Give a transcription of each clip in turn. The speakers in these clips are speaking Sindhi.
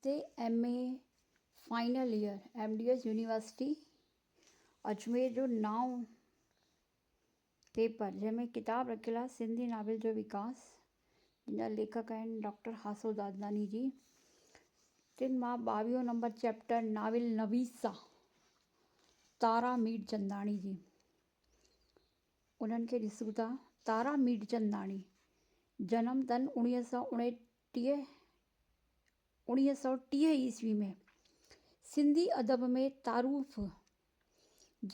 Namaste M A final year M D S university Ajmer جو نائون پيپر جنهن ۾ ڪتاب رکيل آهي سنڌي ناول جو وڪاس جن جا ليکڪ آهن ڊاڪٽر هاسو دادناني جي تن مان ٻاويهون نمبر چيپٽر ناول نويسا تارا ميرچنداڻي جي انهن کي ڏسون ٿا تارا ميرچنداڻي جنم تن اڻويهه سو اڻٽيهه 1930 عيسوي ۾ سنڌي ادب ۾ تعارف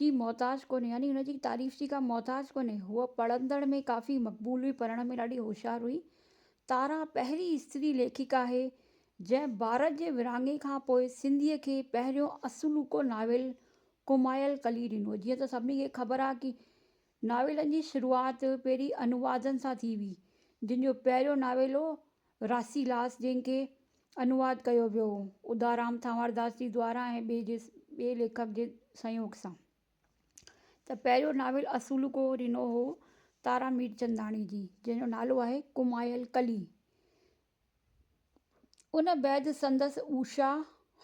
جي محتاج ڪونهي يعني هن جي تعريف جي ڪا محتاج ڪونهي. هوء پڙهندڙ ۾ ڪافي مقبول هئي، پڙهڻ ۾ ڏاڍي هوشيار هئي. تارا پهرين استري ليکڪا آهي، جنهن ڀارت جي ورهاڱي کان پوء سنڌيء کي پهريون اصلوڪو ناول ڪومايل ڪلي ڏنو. جيئن ته سڀني کي خبر آهي ڪي ناولن جي شروعات پهرين انوادن سان ٿي هئي، جن جو پهريون ناول هو راسيلاس جنهن کي انواد ڪيو ويو هو ادارام ٿانورداس جي دوارا ۽ ٻئي جي ٻئي ليکڪ جي سهيوگ سان ته پهريون ناول اصولڪو ڏنو هو تارا ميرچنداڻي جي جنهن جو نالو آهي ڪمايل ڪلي. ان بعد سندس اوشا،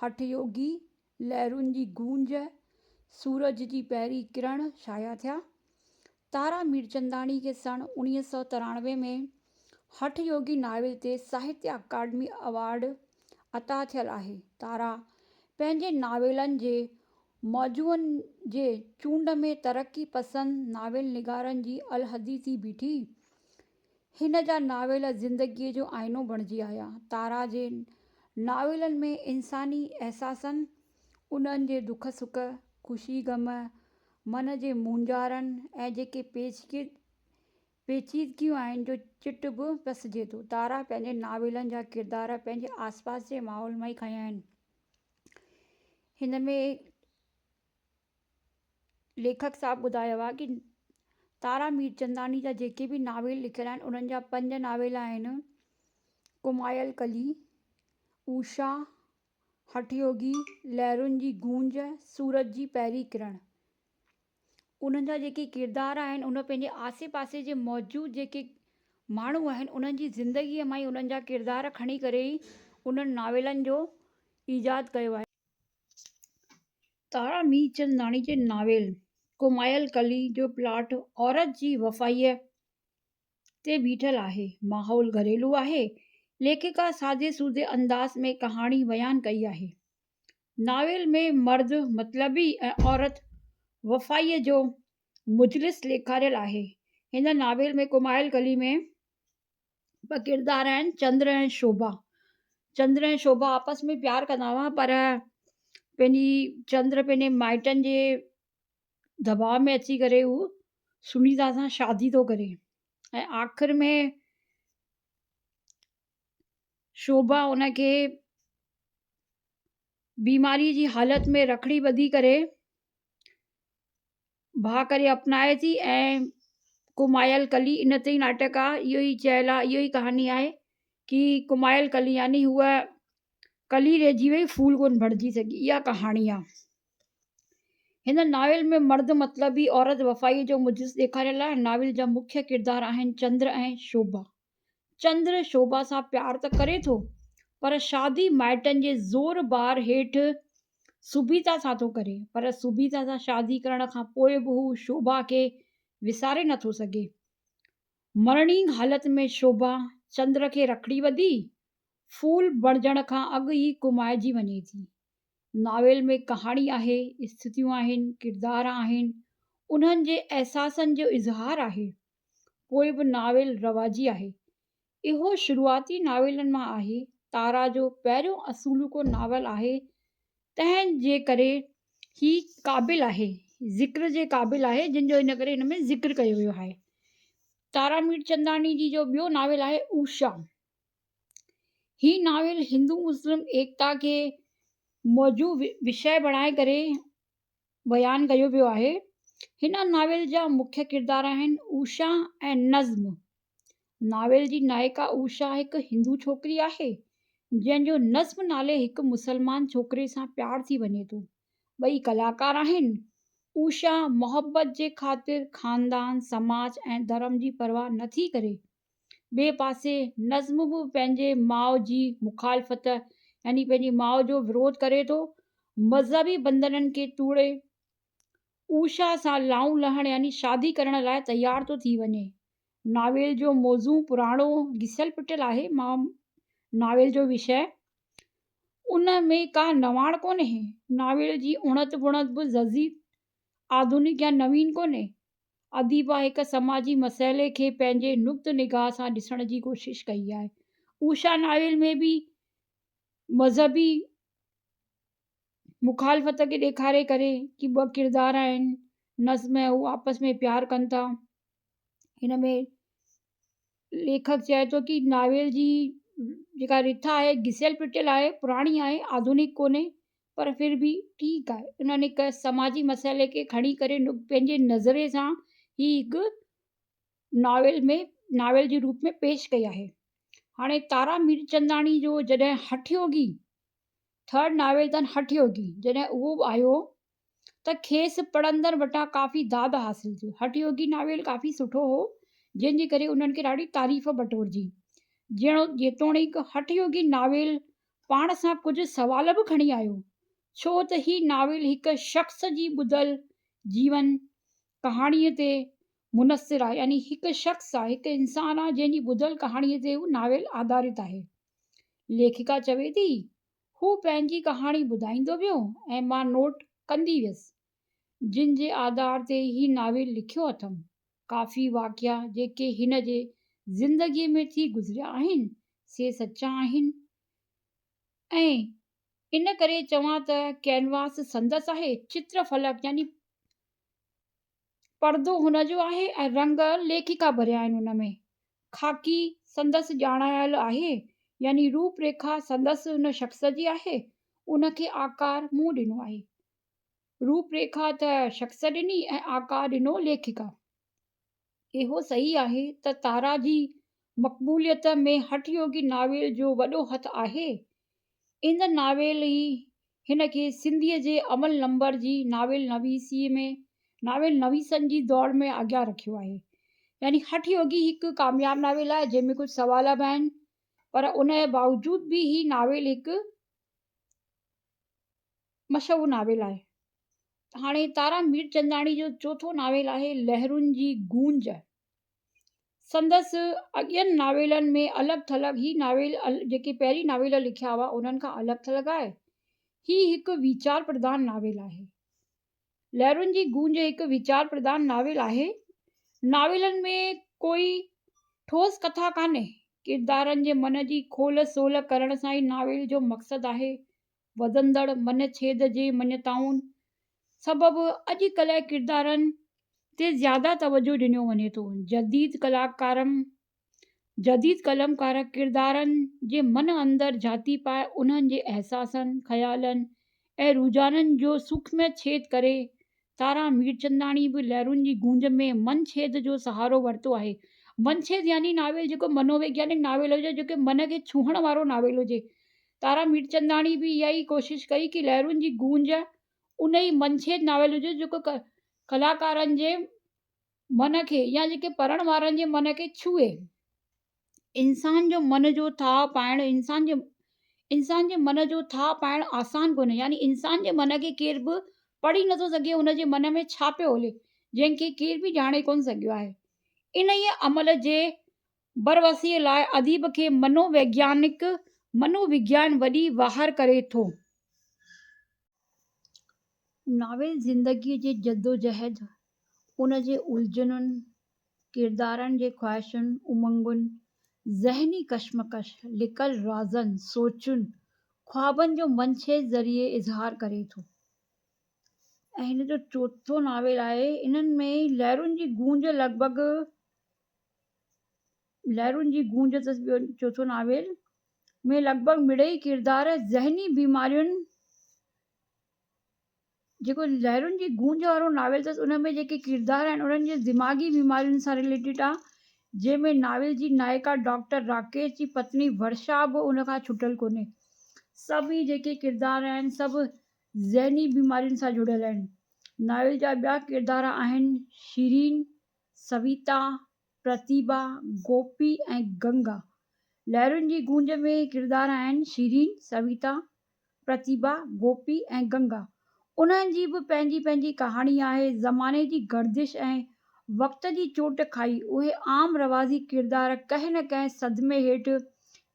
هٺ يوگي، لهرن جي گونج، سورج جي پهرين ڪرڻ شايع ٿيا. تارا ميرچنداڻي کي سن 1993 ۾ هٺ يوگي ناول تي ساهتيه اڪاڊمي ايوارڊ عطا ٿيل آهي. تارا پنهنجي ناولن جي موضوعن جي چونڊ ۾ ترقي پسند ناول نگارن جي الحدي ٿي بيٺي. هن جا ناول زندگيء جو آئينو بڻجي آيا. تارا جي ناولن ۾ انساني احساسن، انهن جي دک سک، خوشي غم، من جي مونجهارن ۽ جيڪي پيچيدگيون آهن جو چٽ به پسجي ٿو. تارا پنهنجي ناولن جا ڪردار پنهنجي آسپاس جي ماحول مان ئي کنيا آهن. هن ۾ ليکڪ صاحب ٻڌايو آهي ڪي تارا ميرچنداڻي جا جيڪي به ناول لکيل آهن انهن جا پنج ناول آهن ڪمايل ڪلي، اوشا، هٺ يوگي، لهرن جي گونج، سورج جي پهرين ڪرڻ. انهن جا جيڪي ڪردار آهن ان پنهنجي آسي پاسي جي موجود جيڪي ماڻهو آهن انهن جي زندگيء مان ئي انهن جا ڪردار کڻي ڪري ئي انهن ناولن جو ايجاد ڪيو آهي. تارا ميرچنداڻي جي ناول ڪومايل ڪلي جو پلاٽ عورت جي وفائيء تي بيٺل آهي. ماحول گهريلو آهي. ليکڪا سادي سودي انداز ۾ ڪهاڻي بيان ڪئي آهي. ناول ۾ مرد مطلبي ۽ عورت وفائيء جو مجلس ڏيکاريل آهي. هن ناول ۾ ڪمايل گلي ۾ ٻه ڪردار آهن چندر ۽ شوڀا. چندر ۽ شوڀا آپس ۾ پيار ڪندا هئا پر پنهنجي چندر پنهنجي مائٽن جي دٻاء ۾ اچي ڪري هو سنيتا سان شادي ٿو ڪري ۽ آخر ۾ شوڀا ان کي بيماري جي حالت ۾ رکڙي ٻڌي ڪري ڀاء ڪري اپنائي ٿي ۽ ڪمايل ڪلي ان تي ئي ناٽڪ آ اهو ئي چيل آ اهو ئي ڪهاني آهي ڪي ڪمايل ڪلي يعني هوء ڪلي رهجي وئي ڦول ڪونه بڻجي سگهي اها ڪهاڻي آ. هن ناول ۾ مرد مطلبي، عورت وفائيء جو مجلس ڏيکاريل آهي. ناول جا مکيه ڪردار آهن چندر ۽ شوڀا. چندر شوڀا سان پيار ته ڪري ٿو، پر شادي مائٽن جي زور بار هيٺ سبيتا سان ٿو ڪري، پر سبيتا سان شادي ڪرڻ کان پوء به هو شوڀا کي وساري نٿو سگهي. مرڻينگ حالت ۾ شوڀا چندر کي رکڙي ٻڌي، ڦول بڻجڻ کان اڳ ئي ڪومائجي وڃي ٿي. ناول ۾ ڪهاڻي آهي، اسٿتيون آهن، ڪردار آهن، انهن جي احساسن جو اظهار آهي. پوء به ناول رواجي آهي. اهو شروعاتي ناولن مان آهي. تارا جو پهريون اصولوڪو ناول آهي، تنهن جي ڪري هي قابل آهي، ذڪر جي قابل آهي، جن جو ان ڪري هن ۾ ذڪر ڪيو ويو آهي. تارا ميرچنداڻي جي جو ٻيو ناول آهي اوشا. هي ناول هندو مسلم ايڪتا کي موضوع وشيه بڻائي ڪري بيان ڪيو ويو آهي. هن ناول جا مکيه ڪردار آهن اوشا ۽ نظم. ناول جي نائڪا اوشا هڪ هندو ڇوڪري آهي، جنهن جو نظم نالي هڪ مسلمان ڇوڪري سان پيار ٿي وڃي ٿو. ٻئي ڪلاڪار آهن. اوشا محبت جي خاطر خاندان، سماج ۽ ڌرم جي پرواهه نٿي ڪري. ٻئي پاسي نظم به پنهنجي ماء جي مخالفت يعني پنهنجي ماء جو وروڌ ڪري ٿو. مذهبي بنڌنن کي ٽوڙي اوشا سان لائون لهڻ يعني شادي ڪرڻ لاء تيار ٿو ٿي وڃي. ناول جو موضوع پراڻو گسيل پٽيل آهي. مان ناول جو وشيه ان ۾ ڪا نواڻ ڪونهي. ناول جي اڻت بڻت به جديد آڌونڪ يا نوين ڪونهي. اديبا هڪ سماجي مسئلي کي پنهنجي نقطه نگاهه سان ڏسڻ جي ڪوشش ڪئي آهي. اوشا ناول ۾ به مذهبي مخالفت کي ڏيکاري ڪري ڪي ٻه ڪردار آهن نظم ۽ هو آپس ۾ پيار ڪن ٿا. هن ۾ ليکڪ چئي ٿو ڪي ناول جي جيڪا رٿا آهي گسيل پٽيل آهي پراڻي آهي آڌونڪ ڪونهي پر ڦر به ٺيڪ آهي انهن هڪ سماجي مسئلي کي کڻي ڪري پنهنجي نظري سان هي هڪ ناول ۾ ناول جي روپ ۾ پيش ڪئي آهي هاڻي تارا ميرچنداڻي جو جڏهن هٺ يوگي ٿرڊ ناول اٿن هٺ يوگي جڏهن اهو آيو ته کيس پڙهندڙ وٽان ڪافي داد حاصل ٿيو. هٺ يوگي ناول ڪافي سٺو هو، جنهن جي ڪري انهن کي ڏاڍي تعريف بٽورجي. جيتوڻيڪ هٺ يوگي ناول پاڻ سان ڪجهه سوال به کڻي آيو، ڇو ته هي ناول هڪ شخص جي ٻڌل جيون ڪهاڻيء تي منحصر آهي، يعني هڪ شخص آهي، هڪ انسان آهي، جنهن جي ٻڌل ڪهاڻيء تي هو ناول آڌارت آهي. ليکڪا چوي ٿي، هو پنهنجي ڪهاڻي ٻڌائيندو ويو ۽ مان نوٽ ڪندي ويس، جن جي آڌار تي هي ناول لکيو اٿم. ڪافي واقعا جيڪي هن جي زندگيء ۾ ٿي گذريا آهن، سي سچا آهن ۽ ان ڪري چوان ته ڪينواس سندس آهي، چتر فلڪ يعني پردو هن جو آهي ۽ رنگ ليکڪا ڀريا آهن ان ۾ خاڪي سندس ڄاڻايل آهي يعني روپ ريکا سندس ان شخص جي آهي ان کي آڪار مون ڏنو آهي. روپ ريکا ته شخص ڏني ۽ آڪار ڏنو ليکڪا. اهو صحيح آهي ته تارا جي مقبوليت ۾ هٺ يوگي ناول جو وڏو هٿ آهي. ان ناول ئي هن کي سنڌيء جي اول نمبر جي ناول نويسيء ۾ ناول نويسن جي دوڙ ۾ اڳيان رکيو آهي. يعني هٺ يوگي هڪ ڪامياب ناول آهي، جنهن ۾ ڪجهه سوال به آهن، پر ان جي باوجود به هي ناول هڪ مشهور ناول آهي. هاڻي تارا ميرچنداڻي جو چوٿون ناول آهي لهرن جي گونج. سندس اڳين ناولن ۾ الڳ ٿلڳ هي ناول جيڪي پهرين ناول لکيا هئا انهن کان الڳ ٿلڳ آهي. هي هڪ ويچار پرڌان ناول آهي. لهرن جي گونج هڪ ويچار پرڌان ناول آهي. ناولن ۾ ڪوئي ٺوس ڪٿا ڪانهي. ڪردارن جي من جي کول سول ڪرڻ سان ئي ناول جو مقصد آهي. وڌندڙ من ڇيد جي مڃتائن سبب اڄ ڪلهه ڪردارن تي زياده توجهه ڏنو وڃي ٿو. جديد ڪلاڪارم جديد قلمڪار ڪردارن جي من اندر جھاتي پائي انهن جي احساسن، خيالن ۽ رجحانن جو سوکمي ڇيد ڪري تارا ميرچنداڻي به لهرن جي گونج ۾ من ڇيد جو سهارو ورتو آهي. من ڇيد يعني ناول جيڪو منوويگيانڪ ناول هجي، جيڪو من کي ڇهڻ وارو ناول هجي. تارا ميرچنداڻي به اها ئي ڪوشش ڪئي ڪي لهرن جي گونج ان ئي من ڇيد ناول هجي جيڪو ڪلاڪارن جي من کي يا جيڪي پڙهڻ وارن جي من کي ڇهي. انسان جو من جو ٿاهه پائڻ انسان جي انسان جي من جو ٿاهه پائڻ آسان ڪونهي يعني انسان جي من کي ڪير به پڙهي نٿو سگهي ان جي من ۾ ڇا پيو هلي جنهن کي ڪير به ڄاڻي ڪونه سگهيو آهي انهيء عمل جي بروسيء لاء اديب کي منو ويگيانڪ منو وگيان وڏي واهر ڪري ٿو. ناول زندگيء جي جدوجهد، ان جي الجهنن، ڪردارن جي خواهشن، امنگن، ذهني ڪشمڪش، لڪل رازن، سوچن، خوابن جو منڇي ذريعي اظهار ڪري ٿو. ۽ هن جو چوٿون ناول آهي انهن ۾ لهرن جي گونج لڳ ڀڳ لهرن جي گونج اٿس ٻيو چوٿون ناول ۾ لڳ ڀڳ مڙئي ڪردار ذهني بيمارين جيڪو لهرن جي گونج وارو ناول اٿس ان ۾ جيڪي ڪردار آهن انهن جي دماغي بيمارين سان رليٽيڊ آهي جنهن ۾ ناول جي نائڪا ڊاڪٽر راڪيش جي پتني ورشا به ان کان ڇٽل ڪونهي سڀ ئي جيڪي ڪردار آهن سڀ ذهني بيمارين سان جڙيل آهن ناول جا ٻيا ڪردار آهن شيرين، سويتا، پرتيڀا، گوپي ۽ گنگا. لهرن جي گونج ۾ ڪردار آهن شيرين، سويتا، پرتيڀا، گوپي ۽ گنگا. انهن جي به پنهنجي پنهنجي ڪهاڻي آهي. زماني جي گردش ۽ وقت جي چوٽ کائي اهي عام رواجي ڪردار ڪنهن نه ڪنهن صدمي هيٺ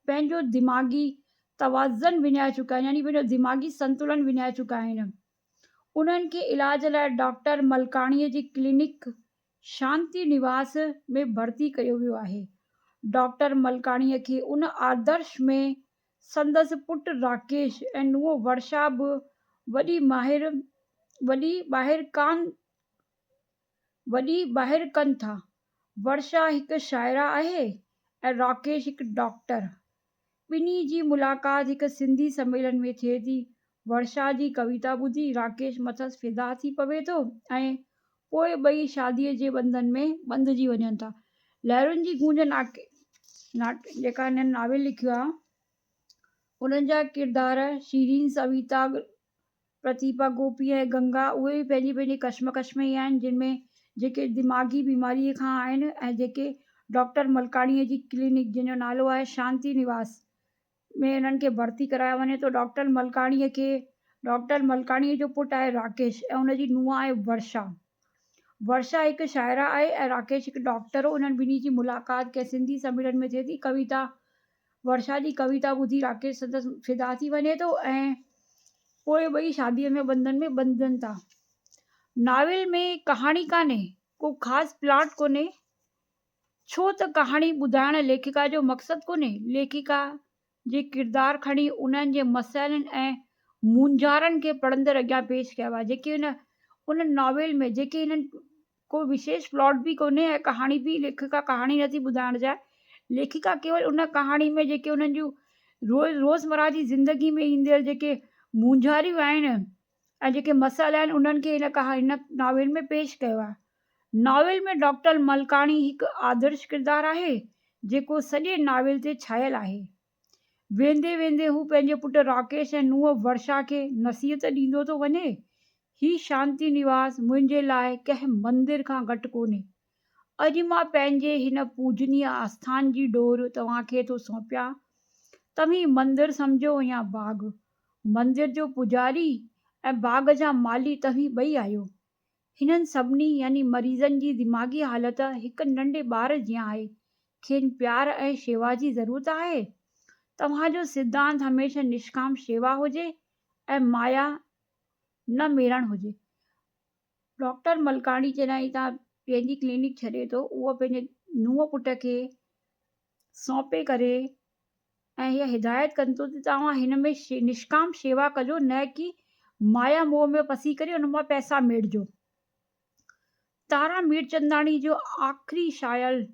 پنهنجو دماغي توازن وڃائي چڪا آهن يعني پنهنجو دماغي سنتلن وڃائي چڪا آهن. انهن کي علاج لاء ڊاڪٽر ملڪاڻيء جي ڪلينڪ شانتي نواس ۾ ڀرتي ڪيو ويو آهي. ڊاڪٽر ملڪاڻيء کي ان آدرش ۾ سندس پٽ راڪيش ۽ نونهن ورشا به وڏي ماهر وڏي ٻاهر ڪان وڏي ٻاهر ڪن ٿا. ورشا هڪ شاعره آهي ۽ راڪيش هڪ ڊاڪٽر. ٻنهي جي ملاقات هڪ سنڌي سميلن ۾ ٿئي ٿي. ورشا جي ڪويتا ٻڌي راڪيش مٿس فدا ٿي پوي ٿو ۽ پوء ٻئي شاديء جي ٻنڌن ۾ ٻنڌجي وڃن ٿا. لهرن جي گونج ناٽڪ جيڪا هنن ناول لکيو آهي، انهن جا ڪردار شيرين، سويتا، پرتيپا، گوپي ۽ گنگا اهي به پنهنجي پنهنجي ڪشمڪش ۾ ئي آهن جن ۾ جيڪي دماغي بيماريء کان آهن ۽ جيڪي ڊاڪٽر ملڪاڻيء جي ڪلينڪ جنهن جو نالو آهي شانتي نواس ۾ انهن کي ڀرتي ڪرايو وڃي ٿو ڊاڪٽر ملڪاڻيء کي ڊاڪٽر ملڪاڻيء جو پٽ آهي راڪيش ۽ ان جي نونهن آهي ورشا ورشا هڪ شاعره آهي ۽ راڪيش هڪ ڊاڪٽر هو انهن ٻنهي جي ملاقات ڪنهن سنڌي سميلن ۾ ٿئي ٿي ڪويتا ورشا جي ڪويتا ٻڌي راڪيش سندس فدا ٿي وڃي ٿو ۽ پوء ٻئي شاديء ۾ ٻنڌن ۾ ٻنڌجن ٿا. ناول ۾ ڪهاڻي ڪانهي، ڪو خاص پلاٽ ڪونهي، ڇو ته ڪهاڻي ٻڌائڻ ليکڪا جو مقصد ڪونهي. ليکڪا جي ڪردار کڻي انهن جي مسئلن ۽ مونجهارن کي پڙهندڙ اڳيان پيش ڪيو آهي، جيڪي هن ان ناول ۾ جيڪي هنن ڪو وشيش پلاٽ به ڪونهي ۽ ڪهاڻي به ليکڪا ڪهاڻي نٿي ٻڌائڻ چاهي ليکڪا ڪيول ان ڪهاڻي ۾ جيڪي انهن جون روز روزمره جي زندگي ۾ ايندڙ جيڪي مونجهاريون آهن ۽ جيڪي مسئلا آهن انهن کي هن ڪهاڻي هن ناول ۾ پيش ڪيو آهي ناول ۾ ڊاڪٽر ملڪاڻي هڪ آدرش ڪردار آهي جيڪو سڄي ناول تي ڇانيل آهي ويندي ويندي هو پنهنجي پٽ راڪيش ۽ نونهن ورشا کي نصيحت ڏيندو ٿو وڃي، هي شانتي نواس منهنجي لاء ڪنهن مندر کان گهٽ ڪونهي. اڄ مان پنهنجي هن پوجنيه آسٿان جي ڏور توهان کي ٿو سونپيان. توهين مندر سمجهو يا باغ، مندر جو پوڄاري ۽ باغ جا مالهي توهين ٻئي آهيو. هنن سڀني يعني مريضن جي دماغي حالت هڪ ننڍي ٻار جيان آهي، کين پيار ۽ شيوا جي ضرورت آهي. توهان جو سڌانت هميشه نشڪام شيوا هجي ۽ مايا نه ميڙڻ هجي. ڊاڪٽر ملڪاڻي جڏهن هتان پنهنجي ڪلينڪ ڇڏي ٿو اهو پنهنجي نونهن پٽ کي سونپي ڪري ۽ هيء هدايت ڪن ٿو ته توهان هن ۾ نشڪام شيوا ڪجو نه ڪي مايا موهه ۾ پسي ڪري ان مان پئسا ميڙجو. تارا ميرچنداڻي جو آخري شايل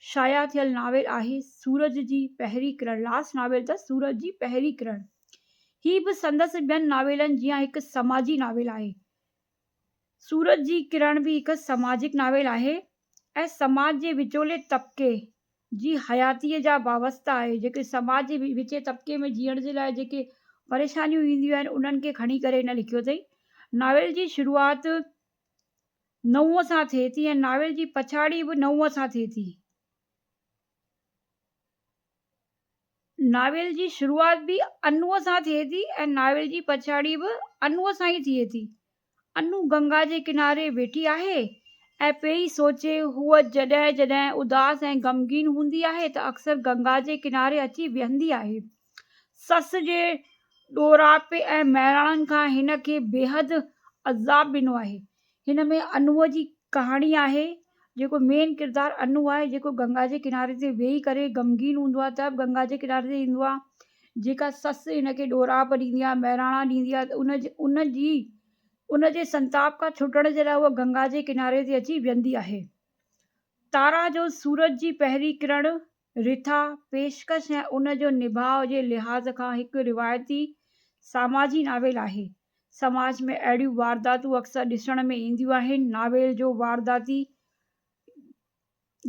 شايع ٿيل ناول آهي سورج جي پهرين ڪرڻ لاسٽ ناول اٿس سورج جي پهرين ڪرڻ. هي به سندس ٻين ناولن جيان هڪ سماجي ناول آهي. سورج جي ڪرڻ به هڪ سماجڪ ناول آهي ۽ سماج جي وچولي طبقي جي حياتيء جا وابسته آهي، جيڪي سماج جي وچين طبقي ۾ جيئڻ جي لاء جيڪي پريشانيون اينديون آهن، انهن کي کڻي ڪري هن لکيو اٿئي. ناول جي شروعات نئون سان ٿئي ٿي ۽ ناول جي پڇاڙي به نئون سان ٿئي ٿي. ناول جي شروعات به انوء سان ٿئي ٿي ۽ ناول جي پڇاڙي به انوء سان ئي ٿئي ٿي. انو گنگا جي ڪناري ويٺي آهي ۽ پئي سوچي. هوء جڏهن جڏهن اداس ۽ غمگين هوندي آهي ته اڪثر گنگا جي ڪناري اچي ويهندي آهي. سس جي ڏوراپي ۽ مهراڻن کان هن کي بيحد عذاب ڏنو آهي. هن ۾ انوء جي ڪهاڻي آهي، جيڪو مين ڪردار انو آهي، جيڪو گنگا جي ڪناري تي ويهي ڪري غمگين هوندو آهي ته به گنگا جي ڪناري تي ايندو آهي، جيڪا سس هن کي ڏوراپ ڏيندي آهي، مهراڻا ڏيندي آهي ته ان جي ان جي ان جي سنتاپ کان ڇٽڻ جي لاء هوء گنگا جي ڪناري تي اچي ويهندي آهي. تارا جو سورج جي پهرين ڪرڻ رٿا، پيشڪش ۽ ان جو نڀاء جي لحاظ کان هڪ روايتي سماجي ناول آهي. سماج ۾ اهڙيون وارداتون اڪثر ڏسڻ ۾ اينديون آهن. ناول جو وارداتي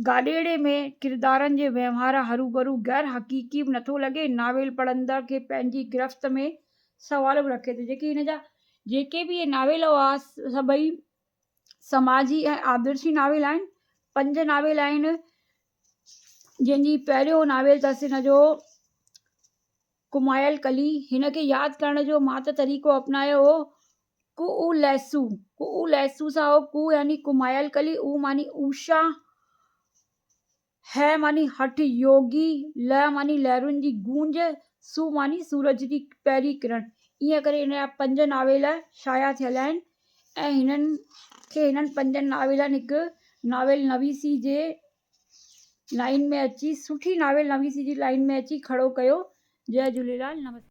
گاڏيڙي ۾ ڪردارن جي وهنوار هروڀرو غير حقيقي به نٿو لڳي. ناول پڙهندڙ کي پنهنجي گرفت ۾ سوال به رکي ٿو. جيڪي هن جا جيڪي به اهي ناول هئا سڀئي سماجي ۽ آدرشي ناول آهن. پنج ناول آهن. جنهن جي پهريون ناول اٿس هن جو ڪمايل ڪلي هن کي ياد ڪرڻ جو مان ته طريقو اپنايو هو ڪو ليسو ڪو ليسو سان هو ڪو يعني ڪمايل ڪلي او معني اوشا هه معني هٺ يوگي ل معني لهرن جي گونج سو معني سورج جي پهرين ڪرڻ ائين ڪري هن جا پنج ناول شايع ٿيل آهن ۽ هنن کي هنن پنجن ناولن هڪ ناول نويسي جي لائين ۾ اچي سٺي ناول نويسي جي لائين ۾ اچي کڙو ڪيو جئي جهوليلال نمسڪار.